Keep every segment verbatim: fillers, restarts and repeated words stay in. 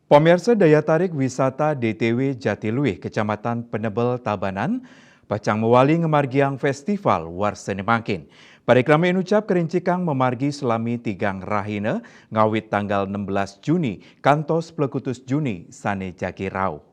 Pamiarsa, daya tarik wisata D T W Jatiluwih, Kecamatan Penebel, Tabanan, pacang mawali ngamargiang festival warsané mangkin. Parikrama inucap karincikang mamargi salami tigang rahina, ngawit tanggal enam belas Juni kantos plekutus Juni sané jagi rauh.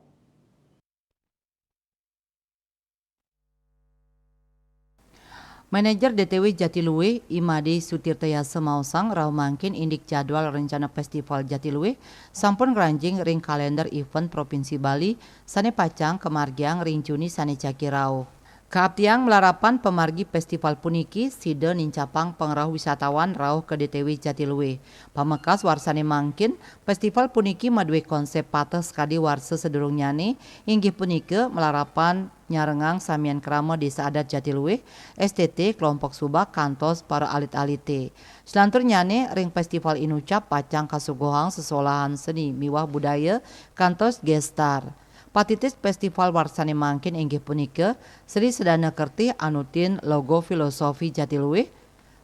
Manajer D T W Jatiluwih, I Made Sutirtayasa maosang, rauh mangkin indik jadwal rencana Festival Jatiluwih sampun ngranjing ring kalender event Provinsi Bali sané pacang kamargiang ring Juni sané jagi rauh. Kaaptiang malarapan pamargi festival puniki sida nincapang pangrauh wisatawan rauh ka D T W Jatiluwih. Pamekas warsané mangkin, festival puniki madué konsép pateh sakadi warsa sadurungnyané, inggih punika malarapan nyarengang samian krama Désa Adat Jatiluwih, S T T, kelompok subak kantos para alit-alité. Salanturnyané ring festival inucap pacang kasuguhang sesolahan seni miwah budaya kantos gestar. Patitis festival warsané mangkin inggih punika Sri Sedana Kertih anutin logo filosofi Jatiluwih.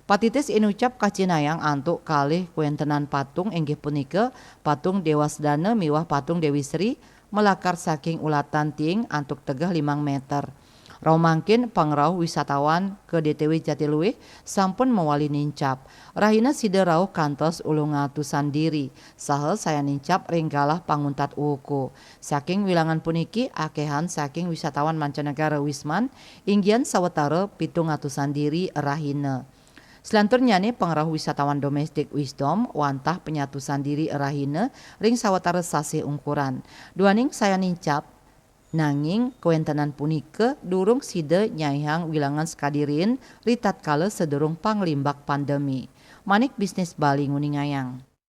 Patitis inucap kacihnayang antuk kalih kawéntenan patung, inggih punika patung Déwa Sedana miwah patung Déwi Sri, malakar saking ulatan tiing antuk tegeh limang méter. Rauh mangkin pangrauh wisatawan ka D T W Jatiluwih sampun mawali nincap. Rahina sida rauh kantos ulung atusan diri, saha sayan nincap ring galah panguntat wuku. Saking wilangan puniki, akéhan saking wisatawan mancanegara wisman, inggihan sawatara pitung atusan diri rahina. Salanturnyané pangrauh wisatawan domestik Wisdom wantah panyatusan diri rahina ring sawatara sasih ungkuran. Duaning sayan nincap, nanging kawéntenan punika durung sida nyaihang wilangan sakadi riin ritatkala sadurung panglimbak pandemi. Manik Bisnis Bali nguningayang.